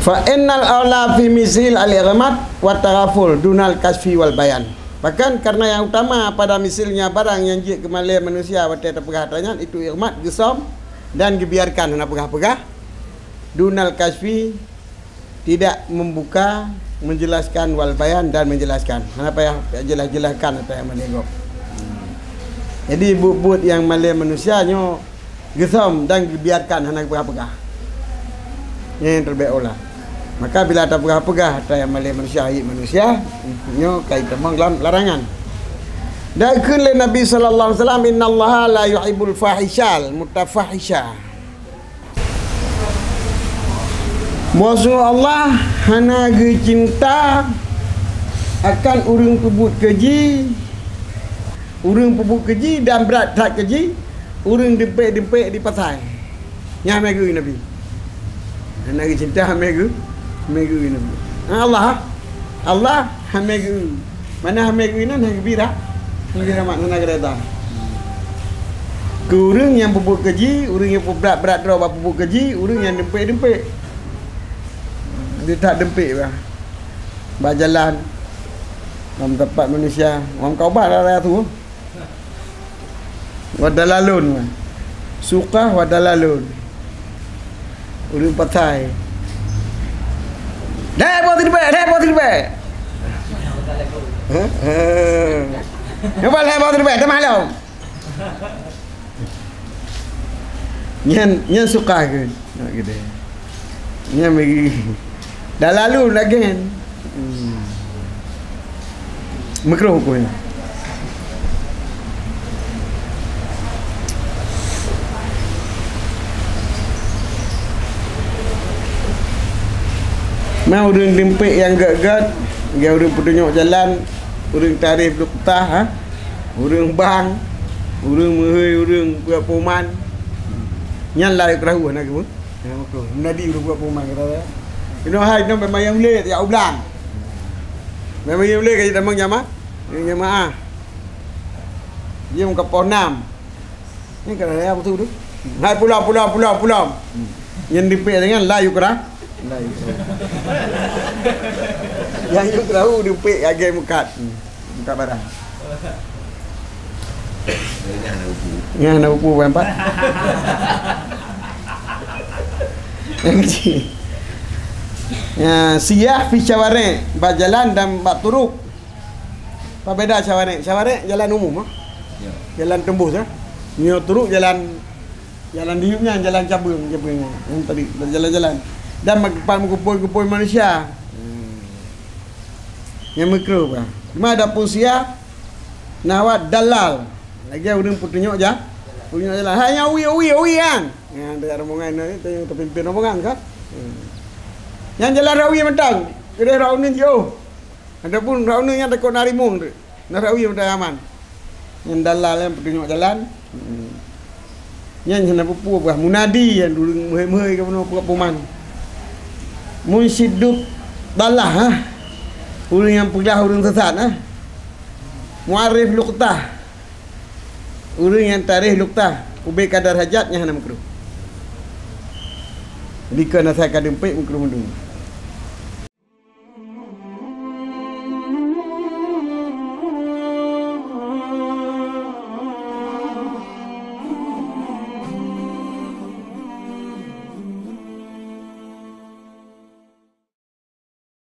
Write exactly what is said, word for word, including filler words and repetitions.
Fa innal aula fi misil al-ighmad wa taghaful dunal kasfi wal bayan. Bahkan karena yang utama pada misilnya barang yang jeuet keu malée manusia watée tapeugah atra nyan itu ighmad, geusöm dan geubiarkan hana peugah-peugah. Dunal kasfi, tidak membuka, menjelaskan wal bayan dan menjelaskan. Hana payah jeulaih-jeulaihkan atra nyang malée gob. Jadi buet-buet nyang malée manusia nyoe geusöm dan geubiarkan hana geupeugah-peugah. Nyan nyang teuleubeh aula. Maka bila tapeugah-peugah atra nyang malée manusia, haiék manusia, nyoe ka jitamong lam larangan. Dan kheun lé Nabi sallallahu alaihi wasallam, "Innallaha la yuhibbul fahisyal mutafahisya." Musuh Allah hana geucinta akan ureuëng peubuet keji, ureuëng peubuet keji dan brat that keji, ureuëng dempék-dempék di pasai. Nyan hamé geu Nabi. Hana geucinta hamé geu, hamé geu Nabi. Allah, Allah hamé geu. Mana hamé geu inan, hamé geu bira. Hamé geu rahmat hana geureda. Keu ureuëng nyang peubuet keji, ureuëng nyang peubrat-brat droe bak peubuet keji, ureuëng nyang dempék-dempék. Di that dempék bah. Bak jalan. Lam tempat manusia. Lam kauban raya tu. Wa dalalun. Suqah wa dalalun. Ureuëng pasai. Dai boh teudeubek, dai boh teudeubek. Hah? Hah. Nyoe dai boh teudeubek, teuma lom. Nyan, nyan suqah keu. Nak gede. Nyan bagi. Dalalun lagée nyan. Hmm. Makruh huköm nyan. Mah ureuëng dempék nyang gét-gét, lagée ureuëng peutunyok jalan, ureuëng tarif luktah, ha? Ureuëng bang, ureuëng meuhôi, ureuëng peuet puman. Nyan la yukrahu hana geuh. Hana makruh. Meunadi ureuëng peuet puman kata, "Inoe hai, inoe bak mayang ulée, tajak u blang." Bak mayang ulée ka jitamong jama-, jamaah. Jeuem ka poh nam. Nyan ka raya beutôi tu. Hai pulang, pulang, pulang, pulang. Nyan dempék dengan la yukrah. La yukrah. Nyang yukrahu dempék lagée meukat. Buka barang. Nyan hana buku. Nyan hana buku, bukan empat. Nyang kecil. Ya, siyah fi syawarek, bak jalan dan bak turuk. Apa beda syawarek? Syawarek jalan umum, ah. Ya. Jalan tembus, ah. Nyoe turuk jalan, jalan di nyan, jalan cabeueng, cabeueng nyan. Yang tadi, jalan-jalan. Dan mak-, pat meukumpôi-kumpôi manusia. Hmm. Nyang makruh bah. Cuma adapun siyah, nahwa dalal. Lagée ureuëng peutunyok ja-, peutunyok jalan. Hai nyang ui, ui, ui kan. Nyang tajak rombongan ni, teunyong teupimpin rombongan kan. Hmm. Nyang jalan rawi mantong. Keudeh rawi ni jauh. Adapun rawi ni nyang takot na rimueng tu. Na rawi mantong aman. Nyang dalal nyang peutunyok jalan. Hmm. Nyan hana peue-peue bah munadi nyang ureuëng meuhôi-meuhôi ka bunoe puak puman. Munsyidud dalah, ha. Ureuëng nyang peugah ureuëng sesat, ha. Muarif luktah. Ureuëng nyang tarif luktah, ubé kadar hajat nyang hana makruh. Bikon asai ka deumpék makruh mandum.